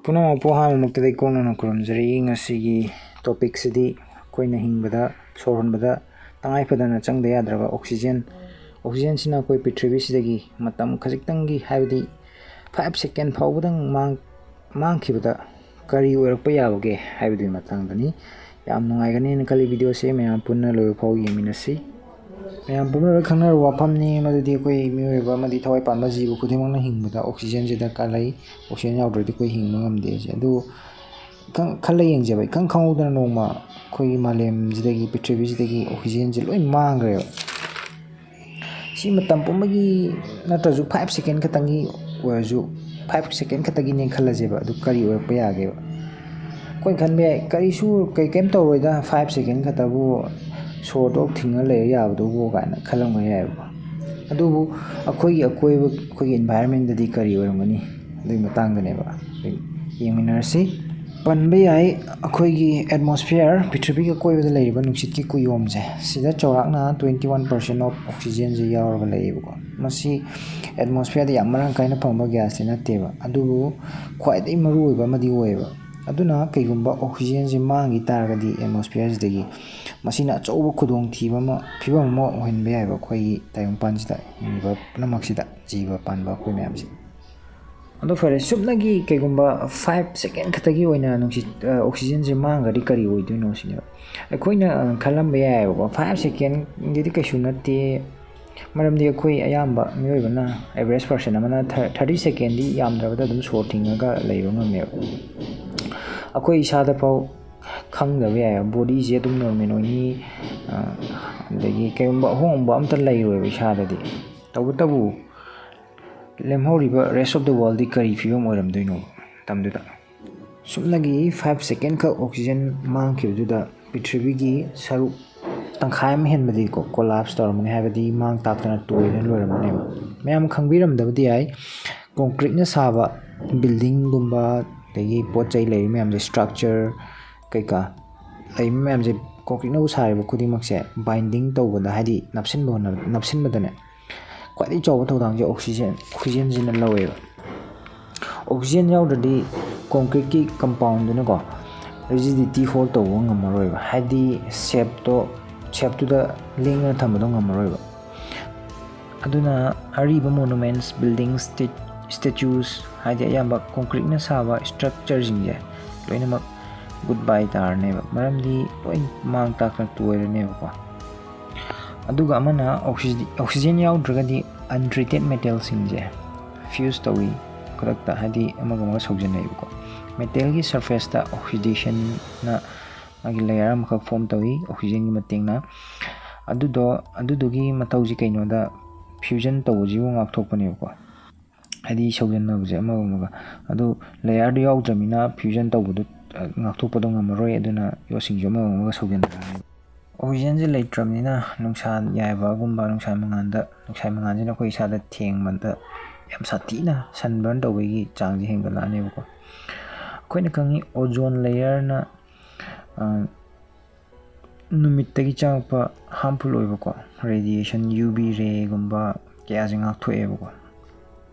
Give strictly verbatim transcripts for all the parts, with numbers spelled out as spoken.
ꯄꯨꯝꯅꯃꯛꯄꯨ ꯑꯍꯥꯟꯕꯃꯛꯇꯗ ꯏꯀꯣꯛꯅꯅ ꯈꯨꯔꯨꯝꯖꯔꯤ꯫ ꯉꯁꯤꯒꯤ ꯇꯣꯄꯤꯛꯁꯤꯗꯤ ꯑꯩꯈꯣꯏꯅ ꯍꯤꯡꯕꯗ, ꯁꯣꯔ ꯍꯣꯟꯕꯗ ꯇꯉꯥꯏ ꯐꯗꯅ ꯆꯪꯗ ꯌꯥꯗ꯭ꯔꯕ ꯑꯣꯛꯁꯤꯖꯦꯟ꯫ ꯑꯣꯛꯁꯤꯖꯦꯟꯁꯤꯅ ꯑꯩꯈꯣꯏ ꯄ꯭ꯔꯤꯊꯤꯕꯤꯁꯤꯗꯒꯤ ꯃꯇꯝ ꯈꯖꯤꯛꯇꯪꯒꯤ, ꯍꯥꯏꯕꯗꯤ ꯐꯥꯏꯚ ꯁꯦꯀꯦꯟ ꯐꯥꯎꯕꯗꯪ ꯃꯥꯡ-, ꯃꯥꯡꯈꯤꯕꯗ ꯀꯔꯤ ꯑꯣꯏꯔꯛꯄ ꯌꯥꯕꯒꯦ ꯍꯥꯏꯕꯗꯨꯒꯤ ꯃꯇꯥꯡꯗꯅꯤ꯫ ꯌꯥꯝ ꯅꯨꯡꯉꯥꯏꯒꯅꯦꯅ ꯈꯜꯂꯤ꯫ ꯚꯤꯗꯤꯑꯣꯁꯦ ꯃꯌꯥꯝ ꯄꯨꯟꯅ ꯂꯣꯏꯕ ꯐꯥꯎ ꯌꯦꯡꯃꯤꯟꯅꯁꯤ꯫ ꯃꯌꯥꯝ ꯄꯨꯝꯅꯃꯛ ꯈꯪꯅꯔꯕ ꯋꯥꯐꯝꯅꯤ ꯃꯗꯨꯗꯤ ꯑꯩꯈꯣꯏ ꯃꯤꯑꯣꯏꯕ ꯑꯃꯗꯤ ꯊꯋꯥꯏ ꯄꯥꯟꯕ ꯖꯤꯕ ꯈꯨꯗꯤꯡꯃꯛꯅ ꯍꯤꯡꯕꯗ ꯑꯣꯛꯁꯤꯖꯦꯟꯁꯤ ꯗꯔꯀꯥꯔ ꯂꯩ꯫ ꯑꯣꯛꯁꯤꯖꯦꯟ ꯌꯥꯎꯗ꯭ꯔꯗꯤ ꯑꯩꯈꯣꯏ ꯍꯤꯡꯕ ꯉꯝꯗꯦ꯫ ꯑꯗꯨ ꯈꯪ-, ꯈꯜꯂ ꯌꯦꯡꯖꯦꯕ, ꯏꯈꯪ ꯈꯪꯍꯧꯗꯅ ꯅꯣꯡꯃ ꯑꯩꯈꯣꯏꯒꯤ ꯃꯥꯂꯦꯝꯁꯤꯗꯒꯤ, ꯄ꯭ꯔꯤꯊꯤꯕꯤꯁꯤꯗꯒꯤ ꯑꯣꯛꯁꯤꯖꯦꯟꯁꯦ ꯂꯣꯏ ꯃꯥꯡꯈ꯭ꯔꯦꯕ꯫ ꯁꯤ ꯃꯇꯝ ꯄꯨꯝꯕꯒꯤ ꯅꯠꯇ꯭ꯔꯁꯨ ꯐꯥꯏꯚ ꯁꯦꯀꯦꯟ ꯈꯛꯇꯪꯒꯤ ꯑꯣꯏꯔꯁꯨ, ꯐꯥꯏꯚ ꯁꯦꯀꯦꯟ ꯈꯛꯇꯒꯤꯅꯦ ꯈꯜꯂꯁꯦꯕ, ꯑꯗꯨ ꯀꯔꯤ ꯑꯣꯏꯔꯛꯄ ꯌꯥꯒꯦꯕ? ꯑꯩꯈꯣꯏꯅ ꯈꯟꯕ ꯌꯥꯏ, "ꯀꯔꯤꯁꯨ, ꯀꯩ-, ꯀꯩꯝ ꯇꯧꯔꯣꯏꯗ, ꯐꯥꯏꯚ ꯁꯦꯀꯦꯟ ꯈꯛꯇꯕꯨ ꯁꯣꯔꯗꯣ ꯊꯤꯡꯉ ꯂꯩꯔ ꯌꯥꯕꯗꯨꯕꯨ" ꯀꯥꯏꯅ ꯈꯜꯂꯝꯕ ꯌꯥꯏꯑꯕꯀꯣ꯫ ꯑꯗꯨꯕꯨ ꯑꯩꯈꯣꯏꯒꯤ ꯑꯀꯣꯏꯕ, ꯑꯩꯈꯣꯏꯒꯤ ꯏꯟꯚꯥꯏꯔꯟꯃꯦꯟꯗꯗꯤ ꯀꯔꯤ ꯑꯣꯏꯔꯝꯒꯅꯤ? ꯑꯗꯨꯒꯤ ꯃꯇꯥꯡꯗꯅꯦꯕ ꯑꯩꯈꯣꯏ ꯌꯦꯡꯃꯤꯟꯅꯔꯁꯤ꯫ ꯄꯟꯕ ꯌꯥꯏ, ꯑꯩꯈꯣꯏꯒꯤ ꯑꯦꯠꯃꯣꯁꯐꯤꯌꯔ, ꯄ꯭ꯔꯤꯊꯤꯕꯤꯒꯤ ꯑꯀꯣꯏꯕꯗ ꯂꯩꯔꯤꯕ ꯅꯨꯡꯁꯤꯠꯀꯤ ꯀꯨꯌꯣꯝꯁꯦ, ꯁꯤꯗ ꯆꯥꯎꯔꯥꯛꯅ twenty one percent of oxygenꯁꯦ ꯌꯥꯎꯔꯒ ꯂꯩꯌꯦꯕꯀꯣ꯫ ꯃꯁꯤ ꯑꯦꯠꯃꯣꯁꯐꯤꯌꯔꯗ ꯌꯥꯝ ꯃꯔꯥꯡ ꯀꯥꯏꯅ ꯐꯪꯕ ꯒ꯭ꯌꯥꯁꯇꯤ ꯅꯠꯇꯦꯕ, ꯑꯗꯨꯕꯨ ꯈ꯭ꯋꯥꯏꯗꯒꯤ ꯃꯔꯨꯑꯣꯏꯕ ꯑꯃꯗꯤ ꯑꯣꯏꯌꯦꯕ꯫ ꯑꯗꯨꯅ ꯀꯩꯒꯨꯝꯕ ꯑꯣꯛꯁꯤꯖꯦꯟꯁꯦ ꯃꯥꯡꯈꯤ ꯇꯥꯔꯒꯗꯤ ꯑꯦꯠꯃꯣꯁꯐꯤꯌꯔꯁꯤꯗꯒꯤ, ꯃꯁꯤꯅ ꯑꯆꯧꯕ ꯈꯨꯗꯣꯡꯊꯤꯕ ꯑꯃ, ꯐꯤꯕꯝ ꯑꯃ ꯑꯣꯏꯍꯟꯕ ꯌꯥꯏꯕ ꯑꯩꯈꯣꯏꯒꯤ ꯇꯥꯏꯕꯪꯄꯥꯟꯁꯤꯗ ꯍꯤꯡꯉꯤꯕ ꯄꯨꯝꯅꯃꯛꯁꯤꯗ, ꯖꯤꯕ ꯄꯥꯟꯕ ꯑꯩꯈꯣꯏ ꯃꯌꯥꯝꯁꯦ꯫ ꯑꯗꯣ ꯐꯔꯦ, ꯁꯨꯞꯅꯒꯤ ꯀꯩꯒꯨꯝꯕ ꯐꯥꯏꯚ ꯁꯦꯀꯦꯟ ꯈꯛꯇꯒꯤ ꯑꯣꯏꯅ ꯅꯨꯡꯁꯤꯠ, ꯑ, ꯑꯣꯛꯁꯤꯖꯦꯟꯁꯦ ꯃꯥꯡꯈ꯭ꯔꯗꯤ ꯀꯔꯤ ꯑꯣꯏꯗꯣꯏꯅꯣ ꯁꯤꯅꯦꯕ꯫ ꯑꯩꯈꯣꯏꯅ, ꯑ, ꯈꯜꯂꯝꯕ ꯌꯥꯏꯑꯕꯀꯣ, ꯐꯥꯏꯚ ꯁꯦꯀꯦꯟꯗꯨꯗꯤ ꯀꯩꯁꯨ ꯅꯠꯇꯦ, ꯃꯔꯝꯗꯤ ꯑꯩꯈꯣꯏ ꯑꯌꯥꯝꯕ ꯃꯤꯑꯣꯏꯕꯅ, ꯑꯦꯚꯔꯦꯖ ꯄꯥꯔꯁꯟ ꯑꯃꯅ ꯊꯥꯔꯇꯤ ꯁꯦꯀꯦꯟꯗꯤ ꯌꯥꯝꯗ꯭ꯔꯕꯗ ꯑꯗꯨꯝ ꯁꯣꯔ ꯊꯤꯡꯉꯒ ꯂꯩꯕ ꯉꯝꯃꯦꯕ꯫ ꯑꯩꯈꯣꯏ ꯏꯁꯥꯗ ꯐꯥꯎ ꯈꯪꯗꯕ ꯌꯥꯏꯑꯕ, ꯕꯣꯗꯤꯁꯦ ꯑꯗꯨꯝ ꯅꯣꯔꯃꯦꯜ ꯑꯣꯏꯅꯤ, ꯑ, ꯑꯗꯒꯤ ꯀꯩꯒꯨꯝꯕ ꯑꯍꯣꯡꯕ ꯑꯝꯇ ꯂꯩꯔꯣꯏꯕ ꯏꯁꯥꯗꯗꯤ꯫ ꯇꯧꯕꯇꯕꯨ ꯂꯦꯝꯍꯧꯔꯤꯕ rest of the worldꯗꯤ ꯀꯔꯤ ꯐꯤꯕꯝ ꯑꯣꯏꯔꯝꯗꯣꯏꯅꯣ ꯃꯇꯝꯗꯨꯗ? ꯁꯨꯞꯅꯒꯤ ꯐꯥꯏꯚ ꯁꯦꯀꯦꯟ ꯈꯛ ꯑꯣꯛꯁꯤꯖꯦꯟ ꯃꯥꯡꯈꯤꯕꯗꯨꯗ ꯄ꯭ꯔꯤꯊꯤꯕꯤꯒꯤ ꯁꯔꯨꯛ ꯇꯪꯈꯥꯏ ꯑꯃ ꯍꯦꯟꯕꯗꯤꯀꯣ ꯀꯣꯂꯥꯞꯁ ꯇꯧꯔꯝꯃꯅꯤ, ꯍꯥꯏꯕꯗꯤ ꯃꯥꯡ ꯇꯥꯛꯇꯅ ꯇꯣꯏꯗꯅ ꯂꯣꯏꯔꯝꯃꯅꯦꯕ꯫ ꯃꯌꯥꯝ ꯈꯪꯕꯤꯔꯝꯗꯕꯗꯤ ꯌꯥꯏ, ꯀꯣꯟꯀ꯭ꯔꯤꯠꯅ ꯁꯥꯕ ꯕꯤꯜꯗꯤꯡꯒꯨꯝꯕ, ꯑꯗꯒꯤ ꯄꯣꯠ ꯆꯩ ꯂꯩꯔꯤ ꯃꯌꯥꯝꯁꯦ, ꯏꯁꯇ꯭ꯔꯛꯆꯔ ꯀꯩꯀꯥ ꯂꯩꯔꯤ ꯃꯌꯥꯝꯁꯦ, ꯀꯣꯟꯀ꯭ꯔꯤꯠꯅꯕꯨ ꯁꯥꯔꯤꯕ ꯈꯨꯗꯤꯡꯃꯛꯁꯦ ꯕꯥꯏꯟꯗꯤꯡ ꯇꯧꯕꯗ, ꯍꯥꯏꯗꯤ ꯅꯞꯁꯤꯟꯕ ꯍꯣꯠꯅ-, ꯅꯞꯁꯤꯟꯕꯗꯅꯦ, ꯈ꯭ꯋꯥꯏꯗꯒꯤ ꯆꯥꯎꯕ ꯊꯧꯗꯥꯡꯁꯦ ꯑꯣꯛꯁꯤꯖꯦꯟ, ꯑꯣꯛꯁꯤꯖꯦꯟꯁꯤꯅ ꯂꯧꯋꯦꯕ꯫ ꯑꯣꯛꯁꯤꯖꯦꯟ ꯌꯥꯎꯗ꯭ꯔꯗꯤ ꯀꯣꯟꯀ꯭ꯔꯤꯠꯀꯤ ꯀꯝꯄꯥꯎꯟꯗꯨꯅꯀꯣ ꯔꯤꯖꯤꯗꯤꯇꯤ ꯍꯣꯜ ꯇꯧꯕ ꯉꯝꯃꯔꯣꯏꯕ, ꯍꯥꯏꯗꯤ ꯁꯦꯞꯇꯣ, ꯁꯦꯞꯇꯨꯗ ꯂꯦꯡꯗꯅ ꯊꯝꯕꯗꯣ ꯉꯝꯃꯔꯣꯏꯕ꯫ ꯑꯗꯨꯅ ꯑꯔꯤꯕ ꯃꯣꯅꯨꯃꯦꯟꯠꯁ, ꯕꯤꯜꯗꯤꯡꯁ, ꯁ꯭ꯇꯦꯆꯨꯁ, ꯍꯥꯏꯗꯤ ꯑꯌꯥꯝꯕ ꯀꯣꯟꯀ꯭ꯔꯤꯠꯅ ꯁꯥꯕ ꯁ꯭ꯇ꯭ꯔꯛꯆꯔꯁꯤꯡꯁꯦ ꯂꯣꯏꯅꯃꯛ ꯒꯨꯗ ꯕꯥꯏ ꯇꯥꯔꯅꯦꯕ, ꯃꯔꯝꯗꯤ ꯂꯣꯏ ꯃꯥꯡ ꯇꯥꯛꯇꯅ ꯇꯣꯏꯔꯅꯦꯕꯀꯣ꯫ ꯑꯗꯨꯒ ꯑꯃꯅ ꯑꯣꯛꯁꯤꯖꯦꯟ ꯌꯥꯎꯗ꯭ꯔꯒꯗꯤ ꯑꯟꯇ꯭ꯔꯤꯇꯦꯠ ꯃꯦꯇꯦꯜꯁꯤꯡꯁꯦ ꯐ꯭ꯌꯨꯁ ꯇꯧꯏ ꯈꯨꯗꯛꯇ, ꯍꯥꯏꯗꯤ ꯑꯃꯒ ꯑꯃꯒ ꯁꯧꯖꯟꯅꯩꯕꯀꯣ꯫ ꯃꯦꯇꯦꯜꯒꯤ ꯁꯔꯐꯦꯁꯇ ꯑꯣꯛꯁꯤꯗꯦꯁꯟꯅ ꯃꯥꯒꯤ ꯂꯦꯌꯔ ꯑꯃꯈꯛ ꯐꯣꯝ ꯇꯧꯏ ꯑꯣꯛꯁꯤꯖꯦꯟꯒꯤ ꯃꯇꯦꯡꯅ꯫ ꯑꯗꯨꯗꯣ, ꯑꯗꯨꯗꯨꯒꯤ ꯃꯊꯧꯁꯤ ꯀꯩꯅꯣꯗ, ꯐ꯭ꯌꯨꯖꯟ ꯇꯧꯕꯁꯤꯕꯨ ꯉꯥꯛꯊꯣꯛꯄꯅꯦꯕꯀꯣ, ꯍꯥꯏꯗꯤ ꯁꯧꯖꯟꯅꯕꯁꯦ ꯑꯃꯒ ꯑꯃꯒ꯫ ꯑꯗꯨ ꯂꯦꯌꯔꯗꯨ ꯌꯥꯎꯗ꯭ꯔꯕꯅꯤꯅ ꯐ꯭ꯌꯨꯖꯟ ꯇꯧꯕꯗꯨ, ꯑ, ꯉꯥꯛꯊꯣꯛꯄꯗꯣ ꯉꯝꯃꯔꯣꯏ, ꯑꯗꯨꯅ ꯌꯣꯠꯁꯤꯡꯁꯨ ꯑꯃꯒ ꯑꯃꯒ ꯁꯧꯖꯟꯅꯔꯅꯤ꯫ ꯑꯣꯛꯁꯤꯖꯦꯟꯁꯦ ꯂꯩꯇ꯭ꯔꯕꯅꯤꯅ ꯅꯨꯡꯁꯥ ꯌꯥꯏꯕꯒꯨꯝꯕ, ꯅꯨꯡꯁꯥ ꯃꯉꯥꯟꯗ, ꯅꯨꯡꯁꯥ ꯃꯉꯥꯟꯁꯤꯅ ꯑꯩꯈꯣꯏ ꯏꯁꯥꯗ ꯊꯦꯡꯕꯗ ꯌꯥꯝ ꯁꯥꯊꯤꯅ ꯁꯟꯕꯔꯟ ꯇꯧꯕꯒꯤ ꯆꯥꯡꯁꯦ ꯍꯦꯟꯒꯠꯂꯛꯑꯅꯦꯕꯀꯣ꯫ ꯑꯩꯈꯣꯏꯅ ꯈꯪꯉꯤ, ꯑꯣꯖꯣꯟ ꯂꯦꯌꯔꯅ, ꯑ, ꯅꯨꯃꯤꯠꯇꯒꯤ ꯆꯪꯉꯛꯄ ꯍꯥꯔꯝꯐꯨꯜ ꯑꯣꯏꯕꯀꯣ ꯔꯦꯗꯤꯌꯦꯁꯟ, ꯌꯨ ꯚꯤ ꯔꯦꯒꯨꯝꯕ ꯀꯌꯥꯁꯦ ꯉꯥꯛꯊꯣꯛꯑꯦꯕꯀꯣ꯫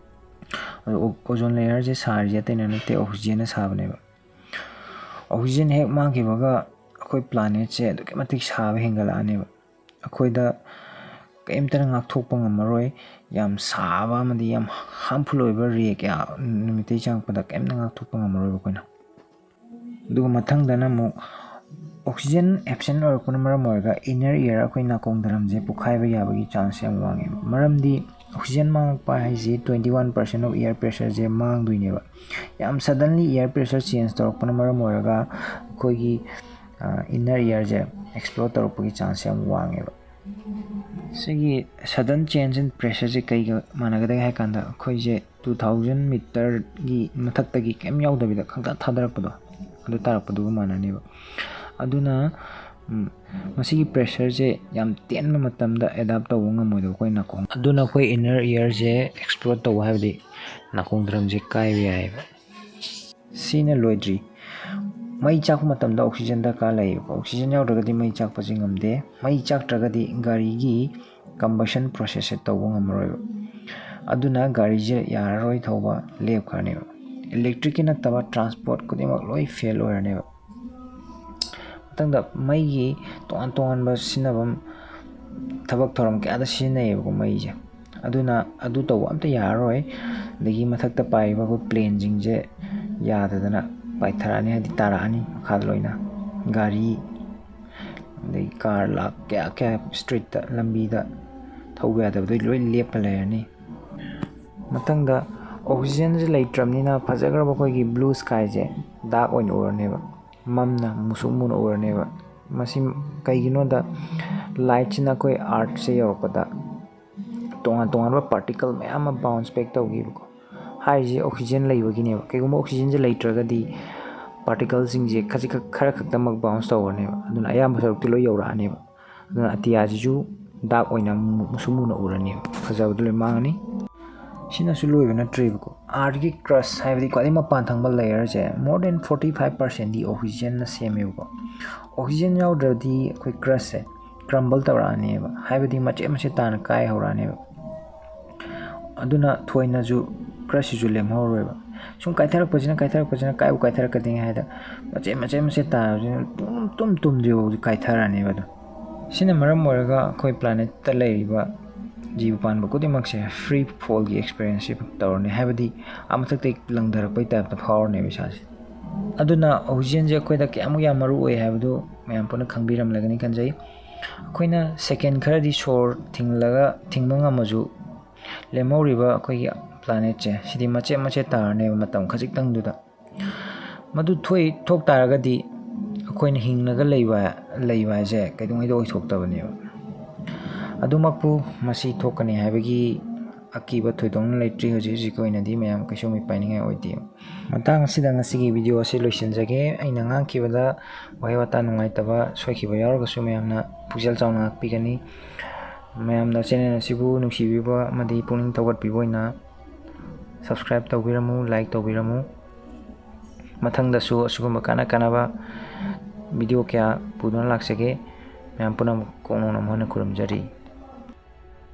ꯑꯗꯣ ꯑꯣ-, ꯑꯣꯖꯣꯟ ꯂꯦꯌꯔꯁꯦ ꯁꯥꯔꯤꯁꯦ ꯑꯇꯩꯅ ꯅꯠꯇꯦ, ꯑꯣꯛꯁꯤꯖꯦꯟꯅ ꯁꯥꯕꯅꯦꯕ꯫ ꯑꯣꯛꯁꯤꯖꯦꯟ ꯍꯦꯛ ꯃꯥꯡꯈꯤꯕꯒ ꯑꯩꯈꯣꯏ ꯄ꯭ꯂꯥꯅꯦꯠꯁꯦ ꯑꯗꯨꯛꯀꯤ ꯃꯇꯤꯛ ꯁꯥꯕ ꯍꯦꯟꯒꯠꯂꯛꯑꯅꯦꯕ꯫ ꯑꯩꯈꯣꯏꯗ ꯀꯔꯤꯝꯇꯅ ꯉꯥꯛꯊꯣꯛꯄ ꯉꯝꯃꯔꯣꯏ꯫ ꯌꯥꯝ ꯁꯥꯕ ꯑꯃꯗꯤ ꯌꯥꯝ ꯍꯥꯔꯝꯐꯨꯜ ꯑꯣꯏꯕ ꯔꯦ ꯀꯌꯥ ꯅꯨꯃꯤꯠꯇꯒꯤ ꯆꯪꯉꯛꯄꯗ ꯀꯔꯤꯝꯇ ꯉꯥꯛꯊꯣꯛꯄ ꯉꯝꯃꯔꯣꯏꯕ ꯑꯩꯈꯣꯏꯅ꯫ ꯑꯗꯨꯒ ꯃꯊꯪꯗꯅ ꯑꯃꯨꯛ ꯑꯣꯛꯁꯤꯖꯦꯟ ꯑꯦꯞꯁꯦꯟ ꯑꯣꯏꯔꯛꯄꯅ ꯃꯔꯝ ꯑꯣꯏꯔꯒ ꯏꯟꯅꯔ ꯏꯌꯔ, ꯑꯩꯈꯣꯏ ꯅꯥꯀꯣꯡ ꯗꯔꯝꯁꯦ ꯄꯣꯛꯈꯥꯏꯕ ꯌꯥꯕꯒꯤ ꯆꯥꯟꯁ ꯌꯥꯝ ꯋꯥꯡꯉꯦꯕ꯫ ꯃꯔꯝꯗꯤ ꯑꯣꯛꯁꯤꯖꯦꯟ ꯃꯥꯡꯉꯛꯄ ꯍꯥꯏꯁꯤ twenty one percent of air pressure ꯁꯦ ꯃꯥꯡꯗꯣꯏꯅꯦꯕ꯫ ꯌꯥꯝ suddenly air pressure change ꯇꯧꯔꯛꯄꯅ ꯃꯔꯝ ꯑꯣꯏꯔꯒ ꯑꯩꯈꯣꯏꯒꯤ, ꯑ, ꯏꯟꯅꯔ ꯏꯌꯔꯁꯦ ꯑꯦꯛꯁꯄ꯭ꯂꯣꯗ ꯇꯧꯔꯛꯄꯒꯤ ꯆꯥꯟꯁ ꯌꯥꯝ ꯋꯥꯡꯉꯦꯕ꯫ ꯁꯤꯒꯤ sudden change in pressure ꯁꯦ ꯀꯩꯒ ꯃꯥꯟꯅꯒꯗꯒꯦ ꯍꯥꯏ ꯀꯥꯟꯗ, ꯑꯩꯈꯣꯏꯁꯦ two thousand meter ꯒꯤ ꯃꯊꯛꯇꯒꯤ ꯀꯩꯝ ꯌꯥꯎꯗꯕꯤꯗ ꯈꯪꯊꯥ ꯊꯥꯗꯔꯛꯄꯗꯣ, ꯑꯗꯨ ꯇꯥꯔꯛꯄꯗꯨꯒ ꯃꯥꯟꯅꯅꯦꯕ꯫ ꯑꯗꯨꯅ, ꯎꯝ, ꯃꯁꯤꯒꯤ pressure ꯁꯦ ꯌꯥꯝ ꯇꯦꯟꯕ ꯃꯇꯝꯗ ꯑꯦꯗꯥꯞ ꯇꯧꯕ ꯉꯝꯃꯣꯏꯗꯕ ꯑꯩꯈꯣꯏ ꯅꯥꯀꯣꯡ꯫ ꯑꯗꯨꯅ ꯑꯩꯈꯣꯏ ꯏꯟꯅꯔ ꯏꯌꯔꯁꯦ ꯑꯦꯛꯁꯄ꯭ꯂꯣꯗ ꯇꯧꯕ, ꯍꯥꯏꯕꯗꯤ ꯅꯥꯀꯣꯡ ꯗ꯭ꯔꯝꯁꯦ ꯀꯥꯏꯕ ꯌꯥꯏꯑꯕ꯫ ꯁꯤꯅ ꯂꯣꯏꯗ꯭ꯔꯤ꯫ ꯃꯩ ꯆꯥꯛꯄ ꯃꯇꯝꯗ ꯑꯣꯛꯁꯤꯖꯦꯟ ꯗꯔꯀꯥꯔ ꯂꯩꯌꯦꯕꯀꯣ꯫ ꯑꯣꯛꯁꯤꯖꯦꯟ ꯌꯥꯎꯗ꯭ꯔꯒꯗꯤ ꯃꯩ ꯆꯥꯛꯄꯁꯦ ꯉꯝꯗꯦ꯫ ꯃꯩ ꯆꯥꯛꯇ꯭ꯔꯒꯗꯤ ꯒꯥꯔꯤꯒꯤ combustion process ꯁꯦ ꯇꯧꯕ ꯉꯝꯃꯔꯣꯏꯕ꯫ ꯑꯗꯨꯅ ꯒꯥꯔꯤꯁꯦ ꯌꯥꯔꯔꯣꯏ ꯊꯧꯕ, ꯂꯦꯞꯈ꯭ꯔꯅꯦꯕ꯫ ꯏꯂꯦꯛꯇ꯭ꯔꯤꯛꯀꯤ ꯅꯠꯇꯕ ꯇ꯭ꯔꯥꯟꯁꯄꯣꯔꯠ ꯈꯨꯗꯤꯡꯃꯛ ꯂꯣꯏ ꯐꯦꯜ ꯑꯣꯏꯔꯅꯦꯕ꯫ ꯃꯊꯪꯗ ꯃꯩꯒꯤ ꯇꯣꯉꯥꯟ ꯇꯣꯉꯥꯟꯕ ꯁꯤꯖꯤꯟꯅꯐꯝ, ꯊꯕꯛ ꯊꯧꯔꯝ ꯀꯌꯥꯗ ꯁꯤꯖꯤꯟꯅꯩꯌꯦꯕꯀꯣ ꯃꯩꯁꯦ꯫ ꯑꯗꯨꯅ ꯑꯗꯨ ꯇꯧꯕ ꯑꯝꯇ ꯌꯥꯔꯔꯣꯏ꯫ ꯑꯗꯒꯤ ꯃꯊꯛꯇ ꯄꯥꯏꯔꯤꯕ ꯑꯩꯈꯣꯏ ꯄ꯭ꯂꯦꯟꯁꯤꯡꯁꯦ ꯌꯥꯗꯗꯅ ꯄꯥꯏꯊꯔꯛꯑꯅꯤ, ꯍꯥꯏꯗꯤ ꯇꯥꯔꯛꯑꯅꯤ ꯃꯈꯥꯗ ꯂꯣꯏꯅ꯫ ꯒꯥꯔꯤ, ꯑꯗꯩ ꯀꯥꯔ ꯂꯥꯛ ꯀꯌꯥ ꯀꯌꯥ ꯁ꯭ꯇ꯭ꯔꯤꯠꯇ, ꯂꯝꯕꯤꯗ ꯊꯧꯕ ꯌꯥꯗꯕꯗꯣ ꯂꯣꯏ ꯂꯦꯞꯄ ꯂꯩꯔꯅꯤ꯫ ꯃꯊꯪꯗ ꯑꯣꯛꯁꯤꯖꯦꯟꯁꯦ ꯂꯩꯇ꯭ꯔꯕꯅꯤꯅ ꯐꯖꯈ꯭ꯔꯕ ꯑꯩꯈꯣꯏꯒꯤ ꯕ꯭ꯂꯨ ꯁ꯭ꯀꯥꯏꯁꯦ ꯗꯥꯔꯛ ꯑꯣꯏꯅ ꯎꯔꯅꯦꯕ, ꯃꯝꯅ ꯃꯨꯁꯨꯛ ꯃꯨꯅ ꯎꯔꯅꯦꯕ꯫ ꯃꯁꯤ ꯀꯩꯒꯤꯅꯣꯗ, ꯂꯥꯏꯠꯁꯤꯅ ꯑꯩꯈꯣꯏ ꯑꯥꯔꯠꯁꯦ ꯌꯧꯔꯛꯄꯗ ꯇꯣꯉꯥꯟ ꯇꯣꯉꯥꯟꯕ ꯄꯥꯔꯇꯤꯀꯜ ꯃꯌꯥꯝ ꯑꯃ ꯕꯥꯎꯟꯁ ꯕꯦꯛ ꯇꯧꯈꯤꯕꯀꯣ꯫ ꯍꯥꯏꯔꯤꯁꯦ ꯑꯣꯛꯁꯤꯖꯦꯟ ꯂꯩꯕꯒꯤꯅꯦꯕ꯫ ꯀꯩꯒꯨꯝꯕ ꯑꯣꯛꯁꯤꯖꯦꯟꯁꯦ ꯂꯩꯇ꯭ꯔꯒꯗꯤ ꯄꯥꯔꯇꯤꯀꯜꯁꯤꯡꯁꯦ ꯈꯖꯤꯛꯈꯛ, ꯈꯔ ꯈꯛꯇꯃꯛ ꯕꯥꯎꯟꯁ ꯇꯧꯔꯅꯦꯕ꯫ ꯑꯗꯨꯅ ꯑꯌꯥꯝꯕ ꯁꯔꯨꯛꯇꯤ ꯂꯣꯏ ꯌꯧꯔꯛꯑꯅꯦꯕ꯫ ꯑꯗꯨꯅ ꯑꯇꯤꯌꯥꯁꯤꯁꯨ ꯗꯥꯔꯛ ꯑꯣꯏꯅ ꯃꯨ-, ꯃꯨꯁꯨꯛ ꯃꯨꯅ ꯎꯔꯅꯦꯕ꯫ ꯐꯖꯕꯗꯣ ꯂꯣꯏ ꯃꯥꯡꯉꯅꯤ꯫ ꯁꯤꯅꯁꯨ ꯂꯣꯏꯕ ꯅꯠꯇ꯭ꯔꯤꯕꯀꯣ꯫ ꯑꯥꯔꯠꯀꯤ ꯀ꯭ꯔꯁ ꯍꯥꯏꯕꯗꯤ ꯈ꯭ꯋꯥꯏꯗꯒꯤ ꯃꯄꯥꯟ ꯊꯪꯕ ꯂꯦꯌꯔꯁꯦ more than forty five percentꯗꯤ ꯑꯣꯛꯁꯤꯖꯦꯟꯅ ꯁꯦꯝꯃꯦꯕꯀꯣ꯫ ꯑꯣꯛꯁꯤꯖꯦꯟ ꯌꯥꯎꯗ꯭ꯔꯗꯤ ꯑꯩꯈꯣꯏ ꯀ꯭ꯔꯁꯁꯦ ꯀ꯭ꯔꯝꯕꯜ ꯇꯧꯔꯛꯑꯅꯦꯕ, ꯍꯥꯏꯕꯗꯤ ꯃꯆꯦꯠ ꯃꯆꯦꯠ ꯇꯥꯅ ꯀꯥꯏ ꯍꯧꯔꯛꯑꯅꯦꯕ꯫ ꯑꯗꯨꯅ ꯊꯣꯏꯅꯁꯨ ꯀ꯭ꯔꯁꯁꯤꯁꯨ ꯂꯦꯝꯍꯧꯔꯣꯏꯕ꯫ ꯁꯨꯝ ꯀꯥꯏꯊꯔꯛꯄꯁꯤꯅ, ꯀꯥꯏꯊꯔꯛꯄꯁꯤꯅ ꯀꯥꯏꯕꯨ ꯀꯥꯏꯊꯔꯛꯀꯗꯣꯏꯅꯤ ꯍꯥꯏꯗ ꯃꯆꯦꯠ ꯃꯆꯦꯠ ꯃꯆꯦꯠ ꯇꯥꯕꯁꯤꯅ ꯇꯨꯝ ꯇꯨꯝ ꯇꯨꯝꯗ꯭ꯔꯤꯐꯥꯎꯗꯤ ꯀꯥꯏꯊꯔꯛꯑꯅꯦꯕ꯫ ꯑꯗꯣ ꯁꯤꯅ ꯃꯔꯝ ꯑꯣꯏꯔꯒ ꯑꯩꯈꯣꯏ ꯄ꯭ꯂꯥꯅꯦꯠꯇ ꯂꯩꯔꯤꯕ ꯖꯤꯕ ꯄꯥꯟꯕ ꯈꯨꯗꯤꯡꯃꯛꯁꯦ ꯐ꯭ꯔꯤ ꯐꯣꯜꯒꯤ ꯑꯦꯛꯁꯄꯤꯔꯤꯌꯦꯟꯁꯁꯤ ꯇꯧꯔꯅꯤ, ꯍꯥꯏꯕꯗꯤ ꯑꯥ ꯃꯊꯛꯇꯒꯤ ꯂꯪꯊꯔꯛꯄꯩ ꯇꯥꯏꯞꯇ ꯐꯥꯎꯔꯅꯦꯕ ꯏꯁꯥꯁꯦ꯫ ꯑꯗꯨꯅ ꯑꯣꯛꯁꯤꯖꯦꯟꯁꯦ ꯑꯩꯈꯣꯏꯗ ꯀꯌꯥꯃꯨꯛ ꯌꯥꯝ ꯃꯔꯨ ꯑꯣꯏ ꯍꯥꯏꯕꯗꯨ ꯃꯌꯥꯝ ꯄꯨꯟꯅ ꯈꯪꯕꯤꯔꯝꯂꯒꯅꯤ ꯈꯟꯖꯩ꯫ ꯑꯩꯈꯣꯏꯅ ꯁꯦꯀꯦꯟ ꯈꯔꯗꯤ ꯁꯣꯔ ꯊꯤꯡꯂꯒ, ꯊꯤꯡꯕ ꯉꯝꯃꯁꯨ, ꯂꯦꯝꯍꯧꯔꯤꯕ ꯑꯩꯈꯣꯏꯒꯤ ꯄ꯭ꯂꯥꯅꯦꯠꯁꯦ ꯁꯤꯗꯤ ꯃꯆꯦꯠ ꯃꯆꯦꯠ ꯇꯥꯔꯅꯦꯕ ꯃꯇꯝ ꯈꯖꯤꯛꯇꯪꯗꯨꯗ꯫ ꯃꯗꯨ ꯊꯣꯛꯏ, ꯊꯣꯛ ꯇꯥꯔꯒꯗꯤ ꯑꯩꯈꯣꯏꯅ ꯍꯤꯡꯂꯒ ꯂꯩꯕ, ꯂꯩꯕ ꯍꯥꯏꯁꯦ ꯀꯩꯗꯧꯉꯩꯗ ꯑꯣꯏꯊꯣꯛꯇꯕꯅꯦꯕ꯫ ꯑꯗꯨꯃꯛꯄꯨ ꯃꯁꯤ ꯊꯣꯛꯀꯅꯤ ꯍꯥꯏꯕꯒꯤ ꯑꯀꯤꯕ ꯊꯣꯏꯗꯣꯛꯅ ꯂꯩꯇ꯭ꯔꯤ꯫ ꯍꯧꯖꯤꯛ ꯍꯧꯖꯤꯛꯀꯤ ꯑꯣꯏꯅꯗꯤ ꯃꯌꯥꯝ ꯀꯩꯁꯨ ꯃꯤꯄꯥꯏꯅꯤꯡꯉꯥꯏ ꯑꯣꯏꯗꯦ꯫ ꯃꯇꯥꯡ ꯑꯁꯤꯗ ꯉꯁꯤꯒꯤ ꯚꯤꯗꯤꯑꯣ ꯑꯁꯤ ꯂꯣꯏꯁꯤꯟꯖꯒꯦ꯫ ꯑꯩꯅ ꯉꯥꯡꯈꯤꯕꯗ ꯋꯥꯍꯩ ꯋꯥꯇꯥ ꯅꯨꯡꯉꯥꯏꯇꯕ, ꯁꯣꯏꯈꯤꯕ ꯌꯥꯎꯔꯒꯁꯨ ꯃꯌꯥꯝꯅ ꯄꯨꯛꯆꯦꯜ ꯆꯥꯎꯅ ꯉꯥꯛꯄꯤꯒꯅꯤ꯫ ꯃꯌꯥꯝꯅ ꯆꯦꯅꯦꯜ ꯑꯁꯤꯕꯨ ꯅꯨꯡꯁꯤꯕꯤꯕ ꯑꯃꯗꯤ ꯄꯨꯛꯅꯤꯡ ꯊꯧꯒꯠꯄꯤꯕ ꯑꯣꯏꯅ ꯁꯕꯁꯀ꯭ꯔꯥꯏꯕ ꯇꯧꯕꯤꯔꯝꯃꯨ, ꯂꯥꯏꯛ ꯇꯧꯕꯤꯔꯝꯃꯨ꯫ ꯃꯊꯪꯗꯁꯨ ꯑꯁꯤꯒꯨꯝꯕ ꯀꯥꯟꯅ ꯀꯥꯟꯅꯕ ꯚꯤꯗꯤꯑꯣ ꯀꯌꯥ ꯄꯨꯗꯨꯅ ꯂꯥꯛꯆꯒꯦ꯫ ꯃꯌꯥꯝ ꯄꯨꯝꯅꯃꯛ ꯀꯣꯛ ꯅꯣꯡꯅ ꯍꯟꯅ ꯈꯨꯔꯨꯝꯖꯔꯤ꯫